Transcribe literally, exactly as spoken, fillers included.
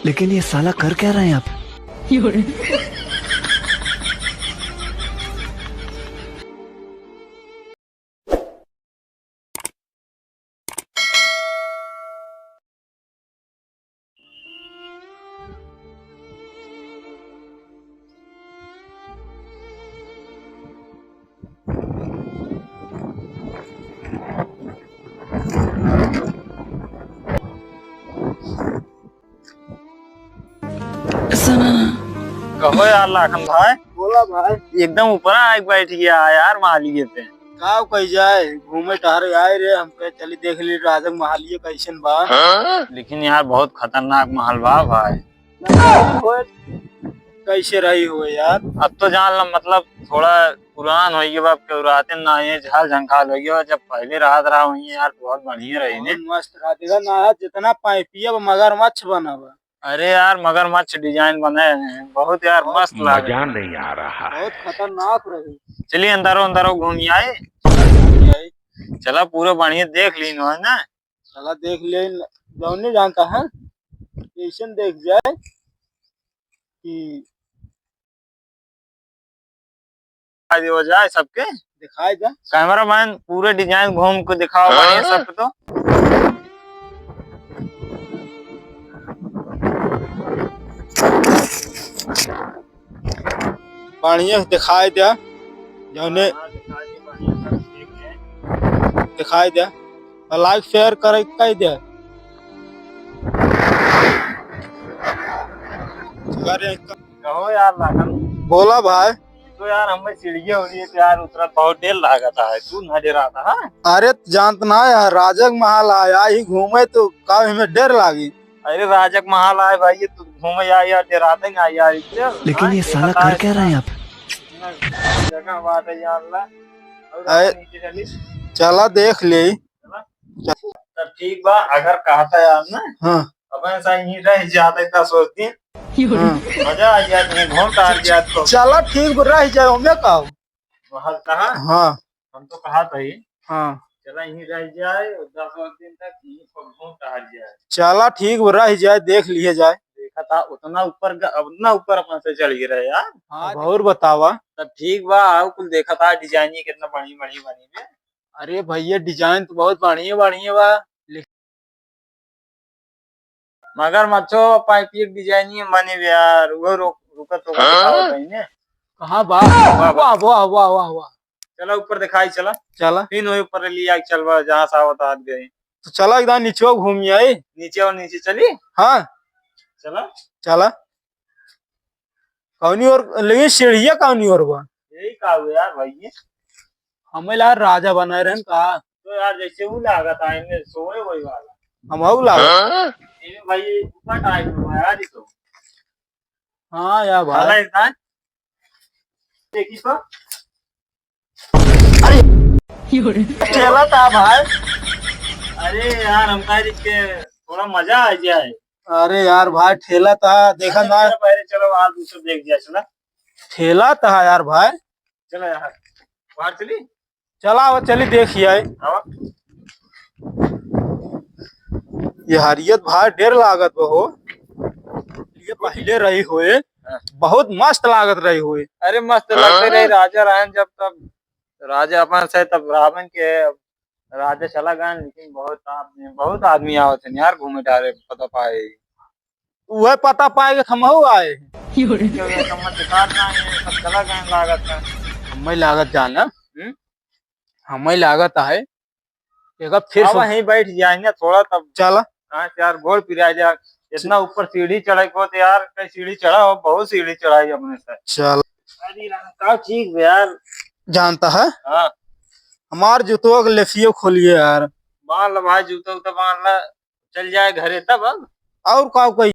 लेकिन ये साला कर क्या रहा है यहाँ पे? कहो यार लाखन भाई। बोला भाई। एकदम ऊपर आके बैठ गया यार मालिये पे। का कही जाए, घूमे टहरे आए रहे, हमके चली देख ली राजक महलिये कैसन बा। लेकिन यार बहुत खतरनाक महल बा भाई। कैसे रही हो यार? अब तो जान ला, मतलब थोड़ा पुरान हो गया बा, अब केहू रहते ना, ये झाल झंखाल हो गया बा। जब पहले रात रहा हुई यार, बहुत बढ़िया रही ने। बहुत मस्त रहा। देखा ना, जितना पाइपिया बा, मगरमच्छ बना बा। अरे यार, मगरमच्छ design बनाए हैं, बहुत यार बहुत मस्त लागे। मजा नहीं आ रहा है। बहुत खतरनाक रही। चलिए अंदरो अंदरो घूम आए। चला पूरा बढ़िया देख ली है ना। चला देख ले, जौने जानता है, ऐसन देख जाए कि दिखाई दे जाए सबके। दिखाई दे। Cameraman पूरे design घूम के दिखाओ हाँ। बढ़िया सबके तो। बढ़िया से दिखाई दे, जौने हाँ, दिखाई दे, बढ़िया सब ठीक है। दिखाई दे, और like share करे कह दे। अरे कहो यार लाखन। बोला भाई। तो यार हमें सीढ़िया हो रही है तो यार उतरत बहुत डर लागत है, तू ना डराता है? अरे जानत ना यार, राजक महल आया ही घूमे तो का हमें डर लागी? अरे राजक महल आए भाई, ये तू घूमे यार, यार डराते ना यार इससे। लेकिन हाँ, ये साला कर क्या रहा है यहाँ पे? जगह बात है यार ला। और अरे नीचे चली। चला देख ले। चला। तब ठीक बा, अगर कहता यार ना, हाँ। अपन ऐसा यहीं रह जाते दस बीस दिन। हाँ। मजा आ जात है, घूम टहर जात तो। चला ठीक बा, रह जाए, ओमे का हो? वहाँ कहाँ? हाँ। हम तो कहा था ही। हाँ। चला यहीं रह जाए, दस बीस दिन तक यहीं पर घूम टहर जाए। चला ठीक बा, रह जाए, देख लिए जाए। देखा था उतना ऊपर ग-, उतना ऊपर अपन से चढ़ गए रहे यार। हाँ। अब और बतावा। तब ठीक बा, आओ कुल देखा था design ये कितना बढ़िया बढ़िया बनी बे। अरे भैया design तो बहुत बढ़िया बढ़िया बा, लेकिन मगरमच्छो पाइप एक design ही बनी बे यार, वो रुक, रुकत होगा हाँ? बताओ भाई ने। कहाँ बा? वाह, वाह। वाह, वाह, वाह, वाह, वाह। चला ऊपर दिखाई चला। चला। फिर वही ऊपर लिया के चलबा जहाँ से आवत आत गए। तो चला एकदम नीचे घूम आई। नीचे और नीचे चली। हाँ। चला। चला। कौनी ओर, लेकिन सीढ़िया कौनी ओर बा? यही का हुआ यार भाई ये? हमें ला राजा बनाए रहन का? तो यार जैसे वो लागत है, इनमें सोए वही वाला। हम हऊ लागत। हाँ? ये भाई ऊपर टाइप में यार ये तो। हाँ यार भाई। साला इंसान। देखी तो। अरे ठेला था भाई। अरे यार, हमका इसके थोड़ा मजा आ जाए। अरे यार भाई, ठेला था, देखा ना। पहले चलो, आज दूसरा देख जाए, चला। ठेला था यार भाई। चला यार, बाहर चली। चला, वो चली, देख ही आए। आवा। ये हरियत भाई डेर लागत बा हो। ये पहले रही होए, हाँ। बहुत मस्त लागत रही होए। अरे मस्त लगते रही, हाँ। राजा रहन जब तब, राजा अपन से तब रावण के राजा चला गए, लेकिन बहुत आदमी, बहुत आदमी आवत है यार घूमे टहरे, पता पाए। वह पता पाए के हमहू आए। क्यों ये समझ के साथ ना आए, सब चला गए लागत है। हमें लागत जाना। हम्म? हमें लागत है। एक बार फिर अब से वहीं बैठ जाए ना थोड़ा तब। चला। हाँ यार, गोड़ पिराए जा। इतना ऊपर सीढ़ी चढ़े को तो यार, कई सीढ़ी चढ़ा हो, बहुत सीढ़ी चढ़ाई अपने से। चल। अरे राम, का ठीक बे यार। जानता है? हाँ। हमार जूतवा के लेफियो खोलिए यार। बांध ला भाई, जूता उता बांध ला, चल जाए घरे तब अब। और का कही?